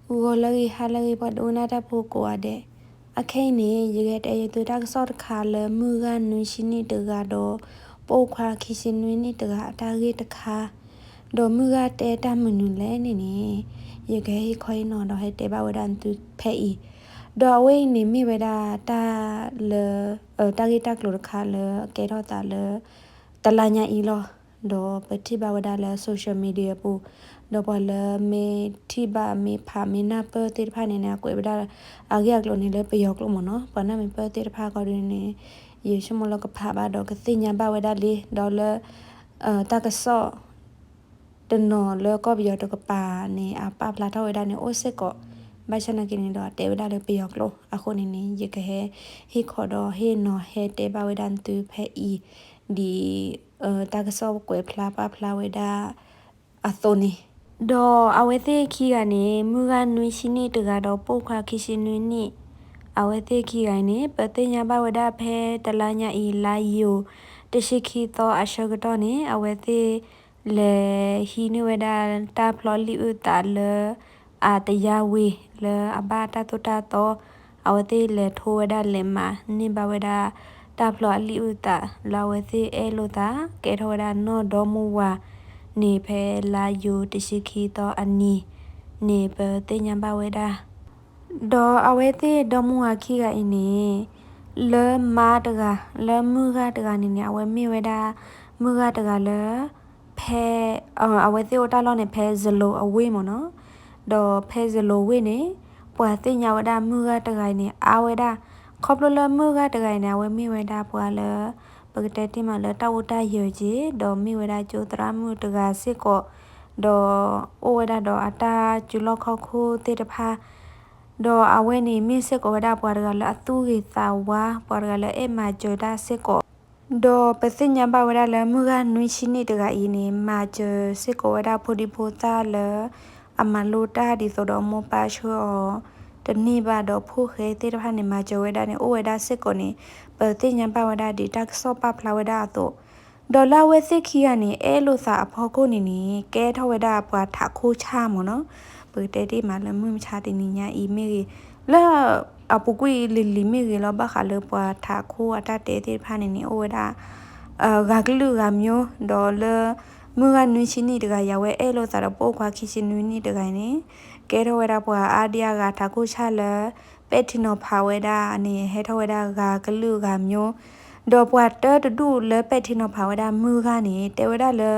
ဂီၤလၢအဂ့ၤ ဟါလၢအဂ့ၤ ပှၤဒိကနၣ်တၢ်ဖိကိးဂၤဒဲး, အခဲအံၤန့ၣ် ယကတဲယသုတၢ်ကစီၣ်တခါလၢမုၢ်ဂၢ်နွံဆံနံၣ်တဂၤဒီး ပိာ်ခွါခံဆံနွံနံၣ်တဂၤအတၢ်ဂ့ၢ်တခါ, ဒီးမုၢ်ဂၢ်တဲတၢ်မနုၤလဲၣ်န့ၣ်န့ၣ် ယကဟ့ၣ်ခီဟ့ၣ်နီၤဒီးဟဲတဲဘၣ်ဝဲဒၣ်သုဖဲအံၤ, ဒီးအဝဲအံၤန့ၣ်မ့ၢ်ဝဲဒၣ်တၢ်လၢ တၢ်ဂ့ၢ်တၢ်ကျိၤတခါလၢကဲထီၣ်သးလၢ တလါညါအံၤလီၤ. ဒီးပထံၣ်ဘၣ်ဝဲဒၣ်လၢ social media ပူၤ, ဒီးပှၤလၢမ့ၢ်ထံၣ်ဘၣ်မ့ၢ်ဖးမ့ၢ်နၢ်ပၢၢ်သ့ၣ်တဖၣ်န့ၣ်န့ၣ် အကွဲးဝဲဒၣ်အဂ့ၢ်အကျိၤန့ၣ်လၢပယီၤကျိာ်မ့ၢ်နီၤ, ပှၤနၢ်မ့ၢ်ပၢၢ်သ့ၣ်တဖၣ်ခီဒုန့ၣ် ယဆိကမိၣ်လၢကဖးဘၣ်ဒီးကသ့ၣ်ညါဘၣ်ဝဲဒၣ်လံ, ဒီးလၢ တၢ်ကစီၣ် တနီၤလၢကီၢ်ပယီၤတကပၤန့ၣ် အပာ်ဖျါထီၣ်ဝဲဒၣ်န့ၣ်အိၣ်စ့ၢ်ကီး, ဘၣ်ဆၣ်နာ်က့န့ၣ်ဒီးအတဲဝဲဒၣ်လၢပယီၤကျိာ်အဃိန့ၣ်န့ၣ် ယကဟဲဟ့ၣ်ခီဒီးဟ့ၣ်နီၤဟဲတဲဘၣ်ဝဲဒၣ်သုဖဲအံၤ, ဒ် တၢ်ကစီၣ်ကွဲးဖျါပာ်ဖျါဝဲဒၣ်အသိးန့ၣ်, ဒီးအဝဲသ့ၣ်ခံဂၤန့ၣ် မုၢ်ဂၢ်နွံဆံနံၣ်တဂၤဒီးပိာ်ခွါခံဆံနွံနံၣ်, အဝဲသ့ၣ်ခံဂၤအံၤန့ၣ် ပသ့ၣ်ညါဘၣ်ဝဲဒၣ်ဖဲတလါညါအံၤ လါယူၤ တဆံခံသီအဆၢကတီၢ်န့ၣ် အဝဲသ့ၣ် လဲၤဟံးန့ၢ်ဝဲဒၣ်တၢ်ဖျီလံာ်အုၣ်သးလၢ အတယါဝ့ၤလၢအဘၣ်တၢ်သိၣ်တၢ်သီ, အဝဲသ့ၣ်လဲၤထိဝဲဒၣ်လဲၤမၤန့ၢ်ဘၣ်ဝဲဒၣ် တၢ်ဖျီအလံာ်အုၣ်သးလၢအဝဲသ့ၣ်အဲၣ်လိာ်သး ကဲထီၣ်ဝဲဒၣ်နီၢ်ဒီမါဝၤန့ၣ် ဖဲလါယူၤတဆံခံသီအနံၤန့ၣ် ပသ့ၣ်ညါဘၣ်ဝဲဒၣ် ဒီးအဝဲသ့ၣ်ဒီမါဝၤခံဂၤအံၤန့ၣ် လၢမါတဂၤ လၢမုၢ်ဂၢ်တဂၤန့ၣ်န့ၣ် အဝဲမ့ၢ်ဝဲဒၣ် မုၢ်ဂၢ်တဂၤလၢ ဖဲ အဝဲသ့ၣ်အိၣ်တၢ်လီၢ်န့ၣ် ဖဲစလိၤအဝ့ၢ်မ့ၢ်နီၤ, ဒီးဖဲစလိၤဝ့ၢ်န့ၣ် ပှၤသ့ၣ်ညါဝဲဒၣ်မုၢ်ဂၢ်တဂၤအံၤန့ၣ် အါဝဲဒၣ်, ခီဖျိလၢမုၢ်ဂၢ်တဂၤအံၤန့ၣ် အဝဲမ့ၢ်ဝဲဒၣ်ပှၤလၢ ပကတဲတ့ၢ်မးလၢတၢ်အိၣ်တၢ်ယၢၤက့ၤ ဒီးမ့ၢ်ဝဲဒၣ်ကၠိသရၣ်မုၣ်တဂၤစ့ၢ်ကီး, ဒီးအိၣ်ဝဲဒၣ်ဒီးအတၢ်စုလီၢ်ခီၣ်ခိၣ်သ့ၣ်တဖၣ် ဒီးအဝဲန့ၣ်မ့ၢ်စ့ၢ်ကီးဝဲဒၣ်ပှၤတဂၤလၢအသူၣ်ဂ့ၤသးဝါ ပှၤတဂၤလၢအဲၣ်မၤစၢၤတၢ်စ့ၢ်ကီး, ဒီးပသ့ၣ်ညါဘၣ်ဝဲဒၣ်လၢမုၢ်ဂၢ်နွံဆံနံၣ်တဂၤအံၤန့ၣ် မၤစၢၤစ့ၢ်ကီးဝဲဒၣ်ဖိဒံဖိသၣ်လၢ အမၤလိတၢ်ဒ်သိးဒီးမိၢ်ပၢ်ဆှၢအီၤ တန့ၢ်ဘၣ်ဒီးဖိၣ်ဃဲသ့ၣ်တဖၣ်န့ၣ် မၤစၢၤဝဲဒၣ်န့ၣ် အိၣ်ဝဲဒၣ်စ့ၢ်ကီးန့ၣ် ပသ့ၣ်ညါဘၣ်ဝဲဒၣ်ဒ်တၢ်ကစီၣ်ပာ်ဖျါဝဲဒၣ်အသိး, ဒီးလၢအဝဲသ့ၣ်ခံဂၤန့ၣ် အဲၣ်လိာ်သးအဖီခိၣ်န့ၣ်န့ၣ် ကဲထီၣ်ဝဲဒၣ်ပှၤထးခိၣ်ဆၣ်မ့ၢ်နီၤ, ပကတဲတ့ၢ်မးလၢမုၢ်မဆါတနံၤညါအံၤမ့ၢ်ဂ့ၤ, လၢအပူၤကွံာ်လံၤလံၤမ့ၢ်ဂ့ၤလီၤ ဘၣ်ဃးလၢပှၤထးခိၣ်အတၢ်တဲသ့ၣ်တဖၣ်န့ၣ်န့ၣ် အိၣ်ဝဲဒၣ် ဂၤကလုာ်ဂၤမျိုး ဒီးလၢ မုၢ်ဂၤနွံဆံနံၣ်တဂၤအံၤ အဝဲအဲၣ်လိာ်သးဒီးပိာ်ခွါခံဆံနွံနံၣ်တဂၤအံၤန့ၣ် ကဲထီၣ်ဝဲဒၣ်ပှၤအါဒံအါဂၤထးခိၣ်ဆၣ်လၢ ပဲာ်ထံနီၤဖးဝဲဒၣ်န့ၣ် ဟဲထီၣ်ဝဲဒၣ်ဂၤကလုာ်ဂၤမျိုး, ဒီးပှၤတၢတဒူၣ်လၢပဲာ်ထံနီၤဖးဝဲဒၣ်မုၢ်ဂၤန့ၣ် တဲဝဲဒၣ်လၢ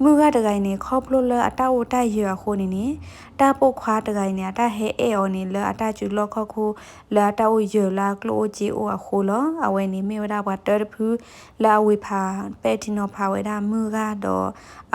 မုၢ်ဂၤတဂၤအံၤန့ၣ် ခီဖျိလၢအတၢ်အိၣ်တၢ်ယၢၤအဃိန့ၣ်န့ၣ် တၢ်ပိာ်ခွါတဂၤအံၤန့ၣ် အတၢ်ဟဲအဲၣ်အီၤန့ၣ် လၢအတၢ်စုလီၢ်ခီၣ်ခိၣ် လၢအတၢ်အိၣ်ယၢၤလၢအကျိၣ်အိၣ်စ့အိၣ်အဃိလီၤ. အဝဲန့ၣ်မ့ၢ်ဝဲဒၣ်ပှၤတၢတဖု လၢအဝံၤဖးပဲာ်ထံနီၤဖးဝဲဒၣ်မုၢ်ဂၤဒီး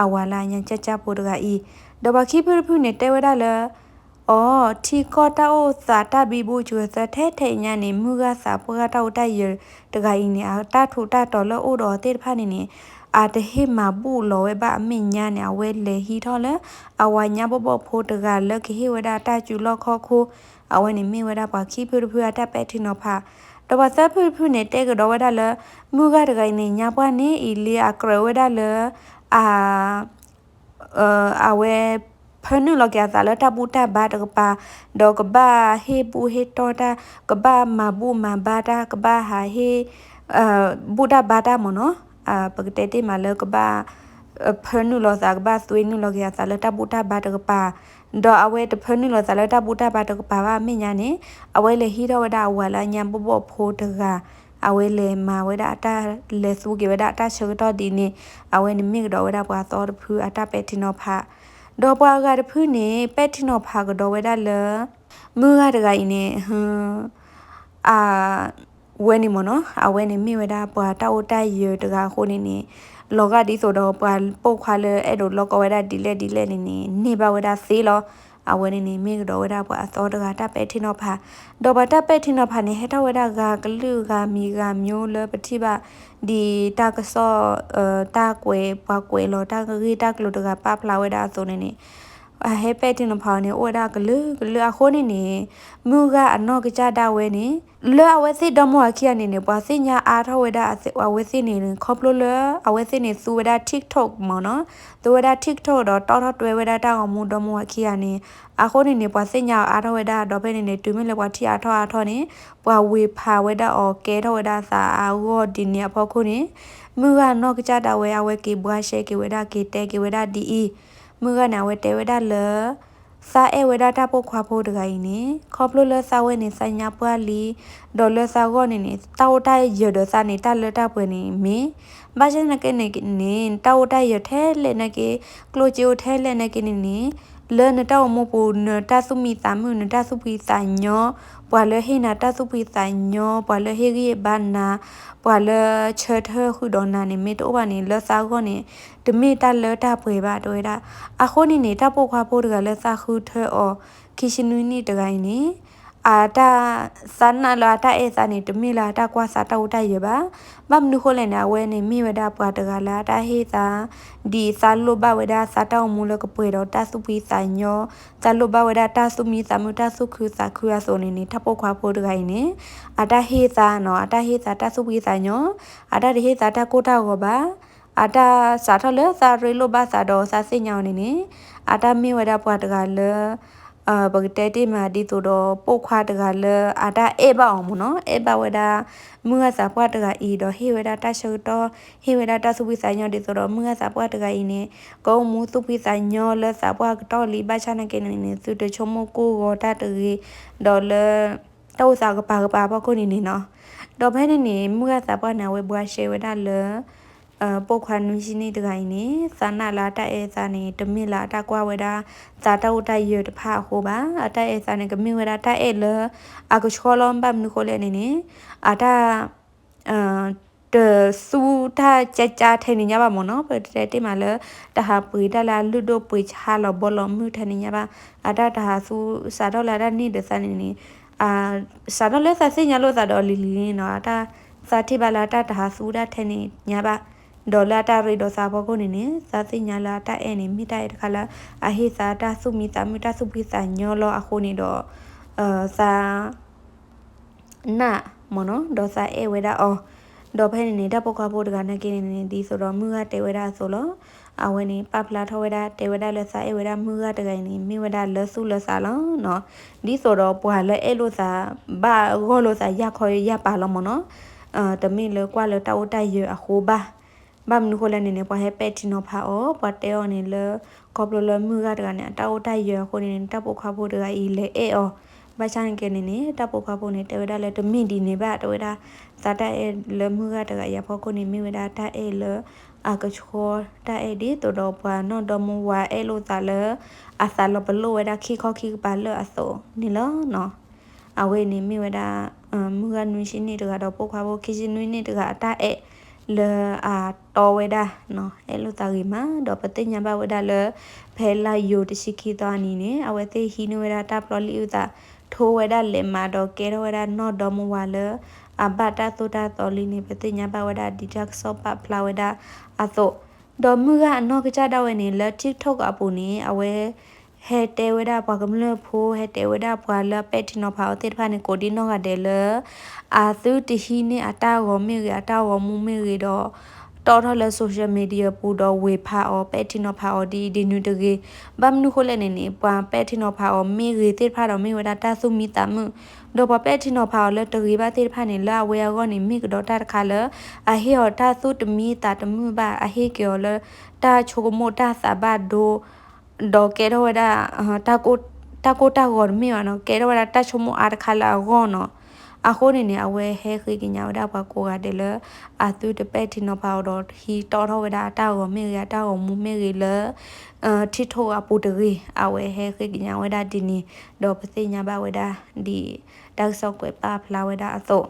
အဝၤလၢအညါကၠၢ်ကၠၢ်ဖိတဂၤအံၤ, ဒီးပှၤခံဖုတဖုန့ၣ် တဲဝဲဒၣ်လၢ အီၤ ထံကီၢ်တၢ်အိၣ်သးတၢ်ဘံဘူစှၤသၢထဲထဲအံၤညါန့ၣ် မုၢ်ဂၤသးပှၢ်တၢ်အိၣ်တၢ်ယၢၤတဂၤအံၤန့ၣ် အတၢ်ထူးတၢ်တီၤလၢအိၣ်ဒီးအီၤသ့ၣ်တဖၣ်န့ၣ်န့ၣ် အတဟ့ၣ်မၤဘူၣ်လီၤဝဲဘၣ်အမဲာ်ညါန့ၣ် အဝဲလဲၤဟံးထီၣ်လၢ အဝၤညါဘီၣ်ဘီၣ်ဖိတဂၤလၢကဟ့ၣ်ဝဲဒၣ်တၢ်စုလီၢ်ခီၣ်ခိၣ်, အဝဲန့ၣ်မ့ၢ်ဝဲဒၣ်ပှၤခံဖုတဖုအတၢ်ပဲာ်ထံနီၤဖး, ဒီးပှၤသၢဖုတဖုန့ၣ် တဲကဒီးဝဲဒၣ်လၢ မုၢ်ဂၤတဂၤအံၤန့ၣ် ညါပှၢ်န့ၣ်အံၤလံအကြၢးဝဲဒၣ်လၢ အ အဝဲ ဖၢနုာ်လီၤက့ၤအသးလၢတၢ်ဘူၣ်တၢ်ဘါတကပၤ, ဒီးကဘၣ်ဟ့ၣ်ဘူၣ်ဟ့ၣ်တီၢ်တၢ်, ကဘၣ်မၤဘူၣ်မၤဘါတၢ်, ကဘၣ်ဟးဟ့ၣ် ဘူၣ်တၢ်ဘါတၢ်မ့ၢ်နီၤ, ပကတဲတ့ၢ်မးလၢကဘၣ် ဖၢနုာ်လီၤသး ကဘၣ်သွ့နုာ်လီၤက့ၤအသးလၢတၢ်ဘူၣ်တၢ်ဘါတကပၤ, ဒီးအဝဲတဖၢနုာ်လီၤသးလၢတၢ်ဘူၣ်တၢ်ဘါတကပၤဘၣ်အမဲာ်ညါန့ၣ် အဝဲလဲၤဟံးထီၣ်ဝဲဒၣ်အဝၤလၢအညါဘီၣ်ဘီၣ်ဖိတဂၤ အဝဲလဲၤမၤဝဲဒၣ်အတၢ်လဲၤသူက့ၤဝဲဒၣ်အတၢ်ဆၢကတီၢ်ဒ်န့ၣ်, အဝဲန့ၣ်မ့ၢ်ကဒီးဝဲဒၣ်ပှၤသီတဖုအတၢ်ပဲာ်ထံနီၤဖး, ဒီးပှၤအဂၤတဖုန့ၣ် ပဲာ်ထံနီၤဖးကဒီးဝဲဒၣ်လၢ မုၢ်ဂၤတဂၤအံၤန့ၣ် အ ဝဲန့ၣ်မ့ၢ်နီၤ အဝဲန့ၣ်မ့ၢ်ဝဲဒၣ်ပှၤတၢ်အိၣ်တၢ်ယၢၤတဂၤအဃိန့ၣ်န့ၣ်, လီၤဂာ်ဒ်သိးဒီးပှၤပိာ်ခွါလၢအဲၣ်ဒိးလီၢ်ကီဝဲဒၣ်ဒ်လဲၣ်ဒ်လဲၣ်န့ၣ်န့ၣ် န့ၢ်ဘၣ်ဝဲဒၣ်သ့လီၤ. အဝဲန့ၣ်န့ၣ်မ့ၢ်ကဒီးဝဲဒၣ်ပှၤအသီတဂၤတၢ်ပဲာ်ထံနီၤဖး, ဒီးပှၤတၢ်ပဲာ်ထံနီၤဖးန့ၣ် ဟဲထီၣ်ဝဲဒၣ်ဂၤကလုာ်ဂၤမံၤဂၤမျိုးလၢပထံၣ်ဘၣ် ဒ်တၢ်ကစီၣ် တၢ်ကွဲး ပှၤကွဲးလီၤတၢ်ဂ့ၢ်တၢ်ကျိၤတဂၤပာ်ဖျါဝဲဒၣ်အသိးန့ၣ်န့ၣ်, အဟဲပဲာ်ထံနီၤဖးအီၤန့ၣ် အိၣ်ဝဲဒၣ်ကလုာ်ကလုာ်အဃိန့ၣ်န့ၣ်, မုၢ်ဂၤအနီၢ်ကစၢ်ဒၣ်ဝဲန့ၣ် လၢအဝဲသ့ၣ်ဒီမါဝၤခံဂၤန့ၣ်န့ၣ် ပှၤသ့ၣ်ညါအါထီၣ်ဝဲဒၣ်အဝဲသ့ၣ်န့ၣ် ခီဖျိလၢအဝဲသ့ၣ်န့ၣ်သူဝဲဒၣ် TikTok မ့ၢ်နီၤ, သူဝဲဒၣ် TikTok ဒီးတီၣ်ထီၣ်တွဲဝဲဒၣ်တၢ်ဂီၤမူဒီမါဝၤခံဂၤန့ၣ်, အဃိန့ၣ်န့ၣ် ပှၤသ့ၣ်ညါအါထီၣ်ဝဲဒၣ် ဒီးဖဲန့ၣ်န့ၣ် တုၤမ့ၢ်လၢပှၤထံၣ်အါထီၣ်အါထီၣ်န့ၣ် ပှၤဝ့ၤဖးဝဲဒၣ်အီၤကဲထီၣ်ဝဲဒၣ်သးအဂီၢ်ဒ်န့ၣ်အဖီခိၣ်န့ၣ်, မုၢ်ဂၤနီၢ်ကစၢ်ဒၣ်ဝဲ အဝဲက့ၤဘှါရှဲက့ၤဝဲဒၣ် က့ၤတဲက့ၤဝဲဒၣ်ဒ်အံၤ, မုၢ်ဂၤန့ၣ် အဝဲတဲဝဲဒၣ်လၢ သးအဲၣ်ဝဲဒၣ်တၢ်ပိာ်ခွါဖိတဂၤအံၤန့ၣ် ခီဖျိလၢသးဝဲန့ၣ် သးညါပှၢ်လံ, ဒီးလၢသးဂီၢ်န့ၣ်န့ၣ် တၢ်အိၣ်တၢ်ယၢၤဒီးသးန့ၣ် တၢ်လၢတၢ်ပှဲၤန့ၣ်မ့ၢ်, ဘၣ်ဆၣ်သနာ်က့န့ၣ်န့ၣ် တၢ်အိၣ်တၢ်ယၢၤထဲလဲၣ်နာ်က့, ကျိၣ်စ့အိၣ်ထဲလဲၣ်နာ်က့န့ၣ်န့ၣ်, လၢနတၢ်အိၣ်မူပူၤ နတၢ်သူၣ်မံသးမုာ် နတၢ်သူၣ်ဖှံသးညီ, ပှၤလၢဟ့ၣ်နၤတၢ်သူၣ်ဖှံသးညီ, ပှၤလၢဟ့ၣ်ဂံၢ်ဘါနၤ, ပှၤလၢဆၢထၢၣ်ဃုာ်ဒီးနၤန့ၣ် မ့ၢ်တအိၣ်ဘၣ်န့ၣ် လၢသးဂီၢ်န့ၣ် တမ့ၢ်တၢ်လၢတၢ်ပှဲၤဘၣ် တဲဝဲဒၣ်. အဃိန့ၣ်န့ၣ် တၢ်ပိာ်ခွါဖိတဂၤလၢသးဃုထၢအီၤ ခံဆံနွံနံၣ်တဂၤအံၤန့ၣ် အတၢ်, သးနာ်လၢအတၢ်အဲၣ်သးန့ၣ် တမ့ၢ်လၢအတၢ်ကွၢ်သးတၢ်အိၣ်တၢ်ယၢၤဘၣ်. ဘၣ်မနုၤဃိလဲၣ်န့ၣ် အဝဲန့ၣ်မ့ၢ်ဝဲဒၣ်ပှၤတဂၤလၢအတၢ်ဟ့ၣ်သး ဒ်သးလိၣ်ဘၣ်ဝဲဒၣ်သးတၢ်အိၣ်မူလၢကပှဲၤဒီးတၢ်သူၣ်ဖှံသးညီ, သးလိၣ်ဘၣ်ဝဲဒၣ်တၢ်သူၣ်မံသးမုာ် တၢ်သူၣ်ခုသးခုအသိးန့ၣ်န့ၣ် တၢ်ပိာ်ခွါဖိတဂၤအံၤန့ၣ် အတၢ်ဟ့ၣ်သးနီၤ, အတၢ်ဟ့ၣ်သးတၢ်သူၣ်ဖှံသးညီ, အတၢ်တဟ့ၣ်သးတၢ်ကိၢ်တၢ်ဂီၤဘၣ်. အတၢ်စးထီၣ်လၢသးရ့လိာ်ဘၣ်သးဒီးသးသ့ၣ်ညါအီၤန့ၣ်န့ၣ် အတၢ်မ့ၢ်ဝဲဒၣ်ပှၤတဂၤလၢ ပကတဲတ့ၢ်မးဒ်သိးဒီး ပိာ်ခွါတဂၤလၢအတၢ်အဲၣ်ဘၣ်အီၤမ့ၢ်နီၤ, အဲၣ်ဘၣ်ဝဲဒၣ် မုၢ်ဂၤသးပှၢ်တဂၤအံၤဒီး ဟ့ၣ်ဝဲဒၣ်တၢ်ဆၢကတီၢ်, ဟ့ၣ်ဝဲဒၣ်တၢ်သူၣ်ဖှံသးညီဒ်သိးဒီး မုၢ်ဂၤသးပှၢ်တဂၤအံၤန့ၣ် ကအိၣ်မူသူၣ်ဖှံသးညီလၢသးပှၢ်ကတီၢ်လံ ဘၣ်ဆၣ်နာ်က့န့ၣ်န့ၣ် သုတဆိကမိၣ်ကိၢ်ဂီၤတၢ်တဂ့ၤ, ဒီးလၢ တၢ်အိၣ်သးကပၤကပၤအဖီခိၣ်န့ၣ်န့ၣ်နီၤ. ဒီးဖဲန့ၣ်န့ၣ် မုၢ်ဂၤသးပှၢ်န့ၣ် အဝဲဘှါရှဲဝဲဒၣ်လၢ ပိာ်ခွါနွံဆံနံၣ်တဂၤအံၤန့ၣ် သးနာ်လၢအတၢ်အဲၣ်သးန့ၣ် တမ့ၢ်လၢအတၢ်ကွၢ်ဝဲဒၣ် သးတၢ်အိၣ်တၢ်ယၢၤတဖၣ်အဃိဘၣ်. အတၢ်အဲၣ်သးန့ၣ် ကမ့ၢ်ဝဲဒၣ်တၢ်အဲၣ်လၢ အကဆှီလီၤ ဘၣ်မနုၤဃိလဲၣ်န့ၣ်န့ၣ် အတၢ် တသူတၢ်ကၠါကၠါထဲန့ၣ်ညါဘၣ်မ့ၢ်နီၤ, ပတဲတ့ၢ်မးလၢ တဟးပှ့ၤတၢ်လၢအလုၢ်ဒိၣ်ပှ့ၤဆါလီၤဘီလီၤမုၢ်ထဲန့ၣ်ညါဘၣ်. အတၢ်တဟးသူ စးထီၣ်လၢအတၢ်န့ၢ်ဒီးသးန့ၣ်န့ၣ် စးထီၣ်လၢသးသ့ၣ်ညါလိာ်သးဒီးလံၤလံၤန့ၣ်နီၤ, အတၢ်သးထံၣ်ဘၣ်လၢအတၢ်တဟးသူဒၣ်ထဲန့ၣ်ညါဘၣ်. ဒီးလၢအတၢ်ရ့ဒီးသးအဖီခိၣ်န့ၣ်န့ၣ် သးသ့ၣ်ညါလၢအတၢ်အဲၣ်န့ၣ် မ့ၢ်တၢ်အဲၣ်တခါလၢ အဟ့ၣ်သးတၢ်သူၣ်မံသးမုာ် တၢ်သူၣ်ဖှံသးညီလီၤအဃိန့ၣ်ဒီး သး နာ်မ့ၢ်နီၤ, ဒီးသးအဲၣ်ဝဲဒၣ်အီၤ. ဒီးဖဲန့ၣ်န့ၣ် တၢ်ပိာ်ခွါဖိတဂၤနာ်က့န့ၣ်န့ၣ် ဒ်သိးဒီးမုၢ်ဂၤတဲဝဲဒၣ်အသိးလီၤ. အဝဲန့ၣ် ပာ်ဖျါထီၣ်ဝဲဒၣ် တဲဝဲဒၣ်လၢသးအဲၣ်ဝဲဒၣ်မုၢ်ဂၤတဂၤအံၤန့ၣ် မ့ၢ်ဝဲဒၣ်လၢသူၣ်လၢသးလီၤနီၤ. ဒ်သိးဒီးပှၤလၢအဲၣ်လိာ်သး ဘၣ်ဂီၢ်လိာ်သးယၢ်ခီယၢ်ပၤလီၤမ့ၢ်နီၤ, တမ့ၢ်လၢကွၢ်လၢတၢ်အိၣ်တၢ်ယၢၤအဃိဘၣ်. ဘၣ်မနုၤဃိလဲၣ်န့ၣ်န့ၣ် ပှၤဟဲပဲာ်ထံနီၤဖးအီၤ ပှၤတဲအီၤန့ၣ်လၢ ခီဖျိလၢမုၢ်ဂၤတဂၤန့ၣ် အတၢ်အိၣ်တၢ်ယၢၤအဃိန့ၣ်န့ၣ် တၢ်ပိာ်ခွါဖိတဂၤအံၤလဲၤအဲၣ်အီၤ, ဘၣ်ဆၣ်နာ်က့န့ၣ်န့ၣ် တၢ်ပိာ်ခွါဖိန့ၣ် တဲဝဲဒၣ်လၢတမ့ၢ်ဒ်န့ၣ်ဘၣ် တဲဝဲဒၣ်, သးတၢ်အဲၣ်လၢမုၢ်ဂၤတဂၤအံၤအဖီခိၣ်န့ၣ် မ့ၢ်ဝဲဒၣ်တၢ်အဲၣ်လၢ အကဆှီတၢ်အဲၣ်ဒ်သိးဒီးပှၤနီၢ်ဒီမါဝၤအဲၣ်လိာ်သးလၢ အသးလီၤပလိာ်ဝဲဒၣ်ခံခီခံကပၤလၢအသိးန့ၣ်လီၤနီၤ. အဝဲန့ၣ်မ့ၢ်ဝဲဒၣ် မုၢ်ဂၤနွံဆံနံၣ်တဂၤဒီးပိာ်ခွါဖိခံဆံနွံနံၣ်တဂၤအတၢ်အဲၣ်လၢအတီဝဲဒၣ် အဲၣ်လိာ်သးဂ့ၤမး ဒီးပသ့ၣ်ညါဘၣ်ဝဲဒၣ်လၢ ဖဲလါယူၤတဆံခံသီအနံၤန့ၣ် အဝဲသ့ၣ်ဟံးန့ၢ်ဝဲဒၣ်တၢ်ပျီလံာ်အုၣ်သး ထိဝဲဒၣ်လဲးမးဒီးကဲထီၣ်ဝဲဒၣ်နီၢ်ဒီမါဝၤလၢ အဘၣ်တၢ်သိၣ်တၢ်သီလံန့ၣ် ပသ့ၣ်ညါဘၣ်ဝဲဒၣ်ဒ်တၢ်ကစီၣ်ပာ်ဖျါဝဲဒၣ်အသိး, ဒီးမုၢ်ဂၤအနီၢ်ကစၢ်ဒၣ်ဝဲန့ၣ် လၢ TikTok အပူၤန့ၣ် အဝဲ ဟဲတဲဝဲဒၣ်ပှၤကမျၢၢ်ဖိ ဟဲတဲဝဲဒၣ်ပှၤလၢပဲာ်ထံနီၤဖးအီၤသ့ၣ်တဖၣ်န့ၣ် ကိးဒံနီၢ်ဂၤဒဲးလၢ အသုတဟံးန့ၢ်အတၢ်ဂီၤမ့ၢ်ဂ့ၤ အတၢ်ဂီၤမူမ့ၢ်ဂ့ၤဒီး တီၣ်ထီၣ်လၢ social media ပူၤဒီးဝ့ၤဖးအီၤ ပဲာ်ထံနီၤဖးအီၤဒ်အံၤဒ်နုၤတဂ့ၤ. ဘၣ်မနုၤဃိလဲၣ်န့ၣ်န့ၣ် ပှၤပဲာ်ထံနီၤဖးအီၤမ့ၢ်ဂ့ၤသ့ၣ်တဖၣ်ဒီးမ့ၢ်ဝဲဒၣ်တၢ်သူၣ်မံသးမုာ်, ဒီးပှၤပဲာ်ထံနီၤဖးအီၤလၢတဂ့ၤဘၣ်သ့ၣ်တဖၣ်န့ၣ် လၢအဝဲအဂီၢ်န့ၣ် မ့ၢ်ကဒီးတၢ်တခါလၢ အဟ့ၣ်အီၤတၢ်သူၣ်တမံသးတမုာ်ဘၣ်, အဟ့ၣ်က့ၤအီၤလၢ တၢ်ဆိကမိၣ်တၢ်သးဘၣ်ဒိ ဒီးကဲထီၣ်ဝဲဒၣ် တၢ်ကိၢ်တၢ်ဂီၤတမ့ၢ်ဘၣ်နီၤ, ကဲထီၣ်ဝဲဒၣ်တၢ်ဆိကမိၣ်အါတခါလၢအဂီၢ်နီၤ. အဃိန့ၣ်န့ၣ် အဝဲဟဲဃ့ကညးဝဲဒၣ်ပှၤကိးဂၤဒဲးလၢ အသုတပဲာ်ထံနီၤဖးအီၤဒီး ဟံးတီၣ်ထီၣ်ဝဲဒၣ်အတၢ်ဂီၤမ့ၢ်ဂ့ၤ အတၢ်ဂီၤမူမ့ၢ်ဂ့ၤလၢ TikTok အပူၤတဂ့ၤ. အဝဲဟဲဃ့ကညးဝဲဒၣ်ဒ်န့ၣ် ဒီးပသ့ၣ်ညါဘၣ်ဝဲဒၣ်ဒ်တၢ်ကစီၣ်ကွဲးပာ်ဖျါဝဲဒၣ်အသိး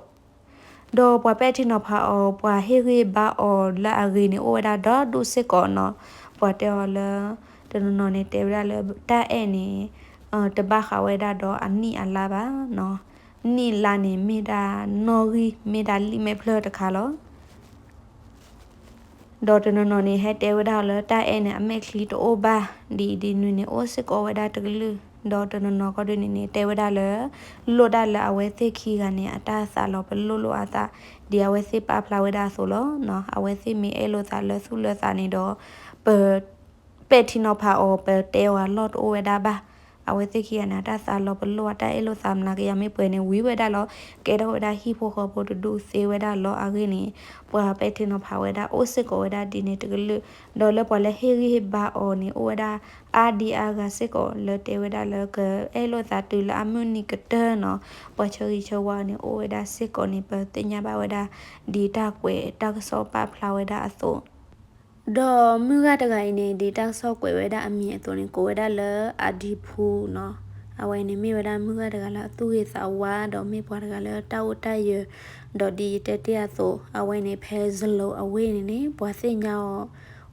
ဒီးပှၤပဲာ်ထံနီၤဖးအီၤ ပှၤဟ့ၣ်ဂံၢ်ဘါအီၤလၢအဂ့ၤန့ၣ် အိၣ်ဝဲဒၣ်ဒီဒူၣ်စ့ၢ်ကီးနီၤ. ပှၤတဲအီၤလၢ တနီၤနီၤန့ၣ် တဲဝဲဒၣ်လၢတၢ်အဲၣ်န့ၣ် တဘၣ်ဃးဝဲဒၣ်ဒီးအနံၣ်အလါဘၣ်နီၤ. နံၣ်လါန့ၣ် မ့ၢ်ဒၣ်နီၣ်ဂံၢ် မ့ၢ်ဒၣ်လံာ်မဲာ်ဖျၢၣ်တခါလီၤ. ဒီးတနီၤနီၤန့ၣ် ဟဲတဲဝဲဒၣ်လၢတၢ်အဲၣ်န့ၣ် အမဲာ်ချံတအိၣ်ဘၣ်, ဒ်အံၤဒ်နုၤန့ၣ် အိၣ်စ့ၢ်ကီးဝဲဒၣ်တကလုာ်, ဒီးတနီၤနီၤကီၢ်ဒုန့ၣ်န့ၣ် တဲဝဲဒၣ်လၢ လိၣ်ဒၣ်လၢအဝဲသ့ၣ်ခံဂၤန့ၣ် အတၢ်သးလီၤပလိၣ်လိၣ်အသး, ဒ်အဝဲသ့ၣ်ပာ်ဖျါဝဲဒၣ်အသိးလီၤ. အဝဲသ့ၣ်မ့ၢ်အဲၣ်လိာ်သးလၢသူၣ်လၢသးန့ၣ်ဒီး ပ ပဲာ်ထံနီၤဖးအီၤ ပတဲအီၤအလီၢ်တအိၣ်ဝဲဒၣ်ဘၣ်. အဝဲသ့ၣ်ခံဂၤန့ၣ် အတၢ်သးလီၤပလိၣ် အတၢ်အဲၣ်လိာ်သးမနၤကယၤမ့ၢ်ပှဲၤန့ၣ် ဝံၤဝဲဒၣ်လီၤ. ကဲထီၣ်ဝဲဒၣ်ဟံၣ်ဖိဃီဖိတဒူၣ်သ့ဝဲဒၣ်လီၤအဂ့ၢ်န့ၣ် ပှၤပဲာ်ထံနီၤဖးဝဲဒၣ်အိၣ်စ့ၢ်ကီးဝဲဒၣ်ဒ်န့ၣ်တကလုာ်, ဒီးလၢပှၤလၢဟ့ၣ်ဂံၢ်ဟ့ၣ်ဘါအီၤန့ၣ် အိၣ်ဝဲဒၣ်အါဒံအါဂၤစ့ၢ်ကီး လၢတဲဝဲဒၣ်လၢကအဲၣ်လိာ်သးတုၤလၢအမုၢ်နံၤကတၢၢ်နီၤ, ပှၤဆၢဂ့ၤဆၢဝါအီၤန့ၣ် အိၣ်ဝဲဒၣ်စ့ၢ်ကီးန့ၣ် ပသ့ၣ်ညါဘၣ်ဝဲဒၣ် ဒ်တၢ်ကွဲးတၢ်ကစီၣ်ပာ်ဖျါဝဲဒၣ်အသိး ဒီးမုၢ်ဂၤတဂၤအံၤန့ၣ် ဒ်တၢ်ကစီၣ်ကွဲးဝဲဒၣ်အမံၤအသိးန့ၣ် ကိးဝဲဒၣ်လၢအဒံဖူနီၤ. အဝဲန့ၣ်မ့ၢ်ဝဲဒၣ်မုၢ်ဂၤတဂၤလၢအသူၣ်ဂ့ၤသးဝါ ဒီးမ့ၢ်ပှၤတဂၤလၢတၢ်အိၣ်တၢ်ယၢၤ, ဒီးဒ်ယတဲတ့ၢ်အသိး အဝဲန့ၣ်ဖဲ စလူး အဝ့ၢ်န့ၣ်န့ၣ် ပှၤသ့ၣ်ညါအီၤ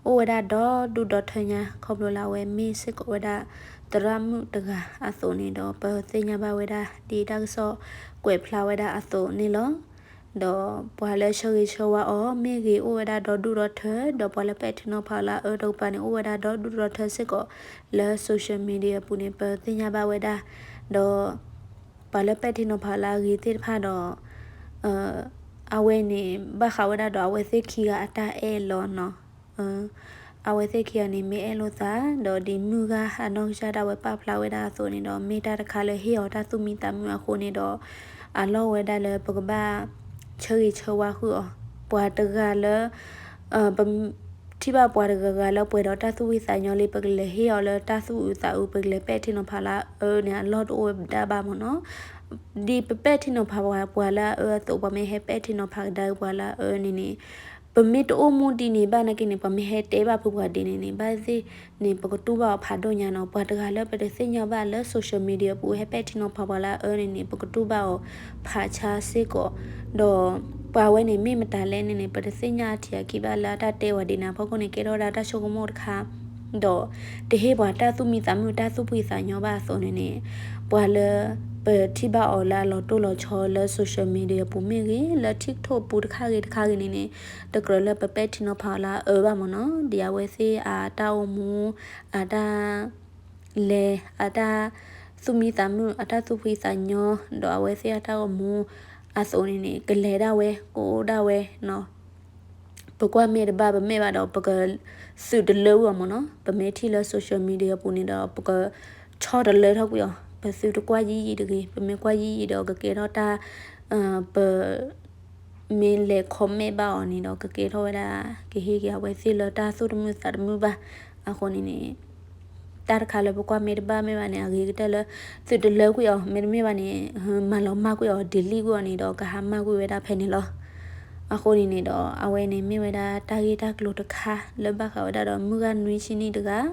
အိၣ်ဝဲဒၣ်ဒီဒူၣ်ဒီထၢညါ ခီဖျိလၢအဝဲမ့ၢ်စ့ၢ်ကီးဝဲဒၣ် သရၣ်မုၣ်တဂၤအသိးန့ၣ်ဒီး ပသ့ၣ်ညါဘၣ်ဝဲဒၣ် ဒ်တၢ်ကစီၣ်ကွဲးဖျါဝဲဒၣ်အသိးန့ၣ်လီၤ. ဒီးပှၤလၢဆၢဂ့ၤဆၢဝါအီၤမ့ၢ်ဂ့ၤ အိၣ်ဝဲဒၣ်ဒီဒူၣ်ဒီထၢ, ဒီးပှၤလၢပဲာ်ထံနီၤဖးလၢအအၢတကပၤန့ၣ် အိၣ်ဝဲဒၣ်ဒီဒူၣ်ဒီထၢစ့ၢ်ကီး လၢ social media အပူၤန့ၣ် ပသ့ၣ်ညါဘၣ်ဝဲဒၣ်, ဒီးပှၤလၢပဲာ်ထံနီၤဖးလၢအဂ့ၤသ့ၣ်တဖၣ်ဒီး အဝဲန့ၣ် ဘၣ်ဃးဝဲဒၣ်ဒီးအဝဲသ့ၣ်ခံဂၤအတၢ်အဲၣ်လီၤနီၤ. အဝဲသ့ၣ်ခံဂၤန့ၣ် မ့ၢ်အဲၣ်လိာ်သး ဒီးဒ်မုၢ်ဂၤအနီၢ်ကစၢ်ဒၣ်ဝဲပာ်ဖျါဝဲဒၣ်အသိးန့ၣ်ဒီး မ့ၢ်တၢ်တခါလၢဟ့ၣ်အီၤတၢ်သူၣ်မံသးမုာ်အဃိန့ၣ်ဒီး အလီၢ်ဝဲဒၣ်လၢပကဘၣ်ဆၢဂ့ၤဆၢဝါဃုာ်အီၤ, ပှၤတဂၤလၢ ပ ထံၣ်ဘၣ်ပှၤတဂၤဂၤလၢပှဲၤဒီးတၢ်သူၣ်ဖှံသးညီလံ ပကလဲၤဟ့ၣ်အီၤလၢတၢ်သူၣ်အုးသးအုး ပကလဲၤပဲာ်ထံနီၤဖးလၢအအၢန့ၣ် အလီၢ်တအိၣ်ဝဲဒၣ်ဘၣ်မ့ၢ်နီၤ. ဒ်ပပဲာ်ထံနီၤဖးပှၤလၢအအၢအသိး ပှၤမ့ၢ်ဟဲပဲာ်ထံနီၤဖးကဒါက့ၤပှၤလၢအအၢန့ၣ်န့ၣ် ပမ့ၢ်တအိၣ်မူဒ်န့ၣ်ဘၣ်နာ်က့န့ၣ် ပှၤမ့ၢ်ဟဲတဲဘၣ်ဖုပှၤဒ်န့ၣ်န့ၣ် ဘၣ်သ့ၣ်န့ၣ် ပကတူၢ်ဘၣ်အီၤဖးဒိၣ်ညါနီၤ. ပှၤတဂၤလၢပတသ့ၣ်ညါဘၣ်လၢ social media အပူၤ ဟဲပဲာ်ထံနီၤဖးပှၤလၢအအၢန့ၣ်န့ၣ် ပကတူၢ်ဘၣ်အီၤဖးဆါစ့ၢ်ကီး, ဒီးပှၤဝဲန့ၣ်မ့ၢ်မတၤလဲၣ်န့ၣ်န့ၣ် ပတသ့ၣ်ညါအထံးအကီၢ်ဘၣ်လၢအတၢ်တဲဝဲဒ်န့ၣ်အဖီခိၣ်န့ၣ် ကဲထီၣ်ဝဲဒၣ်တၢ်ဆိကမိၣ်တခါ ဒီးတဟ့ၣ်ပှၤတၢ်သူၣ်မံသးမုာ် တၢ်သူၣ်ဖှံသးညီဘၣ်အသိးန့ၣ်န့ၣ် ပှၤလၢပထံၣ်ဘၣ်အီၤလၢအလီၤတိၢ်လီၤဆီလၢ social media ပူၤမ့ၢ်ဂ့ၤ လၢ TikTok ပူၤတခါဂ့ၤတခါဂ့ၤန့ၣ်န့ၣ် တကြၢးလၢပပဲာ်ထံနီၤဖးအီၤလၢအအၢဘၣ်မ့ၢ်နီၤ. ဒ်အဝဲသ့ၣ်အတၢ်အိၣ်မူ အတၢ် လဲၤ အတၢ်သူၣ်မံသးမုာ် အတၢ်သူၣ်ဖှံသးညီ ဒီးအဝဲသ့ၣ်အတၢ်အိၣ်မူအသိးန့ၣ်န့ၣ် ကလဲၤဒၣ်ဝဲ ကအိၣ်ဒၣ်ဝဲနီၤ. ပကွၢ်မဲာ်တဘၣ် ပမဲာ်ဘၣ်ဒီး ပကသုးတလၢကွံာ်အီၤမ့ၢ်နီၤ. ပမ့ၢ်ထံၣ်လၢ social media အပူၤန့ၣ်ဒီး ပကဆီတလၢထီၣ်ကွံာ်အီၤ, ပသုတကွၢ်ယံာ်ယံာ်တဂ့ၤ. ပမ့ၢ်ကွၢ်ယံာ်ယံာ်ဒီး ကကဲထီၣ်တၢ် ပ မ့ၢ်လဲၤ comment ဘၣ်အီၤန့ၣ်ဒီး ကကဲထီၣ်ဝဲဒၣ် ကဟ့ၣ်က့ၤအဝဲသ့ၣ်လၢတၢ်သူၣ်တမုာ်သးတမုာ်ဘၣ်. အဃိန့ၣ်န့ၣ် တၢ်တခါလၢပကွၢ်မဲာ်တဘၣ်မ့ၢ်ဘၣ်န့ၣ် အဂ့ၤကတၢၢ်လၢ သုးတလၢကွံာ်အီၤ, မ့တမ့ၢ်ဘၣ်န့ၣ် မၤလီၤမၢ်ကွံာ်အီၤ delete ကွံာ်အီၤန့ၣ်ဒီး ကဟးမၢ်ကွံာ်ဝဲဒၣ်ဖဲန့ၣ်လီၤ. အဃိန့ၣ်န့ၣ်ဒီး အဝဲန့ၣ်မ့ၢ်ဝဲဒၣ်တၢ်ဂ့ၢ်တၢ်ကျိၤတခါ လၢဘၣ်ဃးဝဲဒၣ်ဒီး မုၢ်ဂၤနွံဆံနံၣ်တဂၤ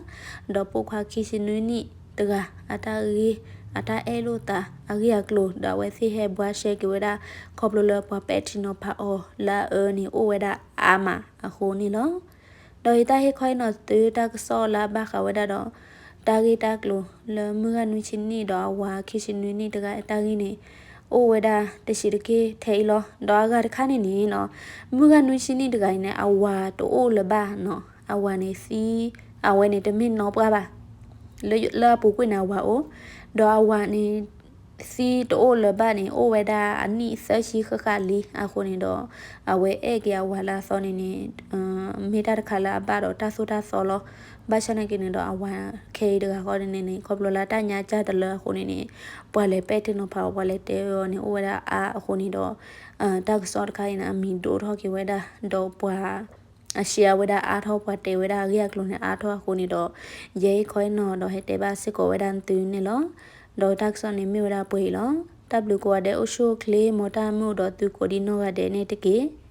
ဒီးပိာ်ခွါခံဆံနွံနံၣ်တဂၤ အတၢ်ဂ့ၢ် အတၢ်အဲၣ်လိာ်သး အဂ့ၢ်အကျိၤ ဒီးအဝဲသ့ၣ်ဟဲဘှါရှဲက့ၤဝဲဒၣ် ခီဖျိလၢပှၤပဲာ်ထံနီၤဖးအီၤလၢအအၢန့ၣ် အိၣ်ဝဲဒၣ်အါမးအဃိန့ၣ်လီၤ. ဒီးယတၢ်ဟ့ၣ်ခီဟ့ၣ်နီၤသုတၢ်ကစီၣ်လၢအဘၣ်ဃးဝဲဒၣ်ဒီး တၢ်ဂ့ၢ်တၢ်ကျိၤလၢမုၢ်ဂၤနွံဆံနံၣ်ဒီးအဝၤခံဆံနွံနံၣ်တဂၤအတၢ်ဂ့ၢ်န့ၣ် အိၣ်ဝဲဒၣ်တဆံးတက့ၢ်ထဲအံၤလီၤ. ဒီးအဂၤတခါန့ၣ်န့ၣ်နီၤ မုၢ်ဂၤနွံဆံနံၣ်တဂၤအံၤန့ၣ် အဝၤတအိၣ်လၢၤဘၣ်နီၤ. အဝၤန့ၣ်သံ, အဝဲန့ၣ်တမ့ၢ်နီၢ်ပှၢ်ဘၣ် လၢအပူၤကွံာ်န့ၣ်အဝၤအိၣ်, ဒီးအဝၤန့ၣ် သံတအိၣ်လၢၤဘၣ်န့ၣ် အိၣ်ဝဲဒၣ်အနံၣ်သၢဆံဃၣ်ဃၣ်လံ. အဃိန့ၣ်ဒီး အဝဲအဲၣ်က့ၤအဝၤလၢအသီန့ၣ်န့ၣ် မ့ၢ်တၢ်တခါလၢအဘၣ်ဒီးတၢ်သိၣ်တၢ်သီလီၤ. ဘၣ်ဆၣ်နာ်က့န့ၣ်ဒီး အဝၤခဲအံၤတဂၤဃီန့ၣ်န့ၣ် ခီဖျိလၢတၢ်ညါကၢ်တလၢအဃိန့ၣ်န့ၣ် ပှၤလဲၤပဲာ်ထံနီၤဖးအီၤ ပှၤလဲၤတဲအီၤန့ၣ် အိၣ်ဝဲဒၣ်အါအဃိန့ၣ်ဒီး တၢ်ကစီၣ်တခါအံၤန့ၣ် အမံၤဒိၣ်ထီၣ်က့ၤဝဲဒၣ် ဒီးပှၤ အရှဲဝဲဒၣ်အါထီၣ် ပှၤတဲဝဲဒၣ်အဂ့ၢ်အကျိၤန့ၣ်အါထီၣ်အဃိန့ၣ်ဒီး ယဲအံၤခီအံၤနီၤဒီးဟဲတဲဘၣ်စ့ၢ်ကီးဝဲဒၣ်သုန့ၣ်လီၤ. ဒီးတၢ်ကစီၣ်န့ၣ်မ့ၢ်ဝဲဒၣ်ပှဲၤအံၤလီၤ. တၢ်ဘျုးကိးဂၤဒဲး အိၣ်ဆူၣ်အိၣ်ချ့ မ်တၢ်မုာ်အိၣ်ဒီးသုကိးဒံနီၢ်ဂၤဒဲးန့ၣ်တက့ၢ်.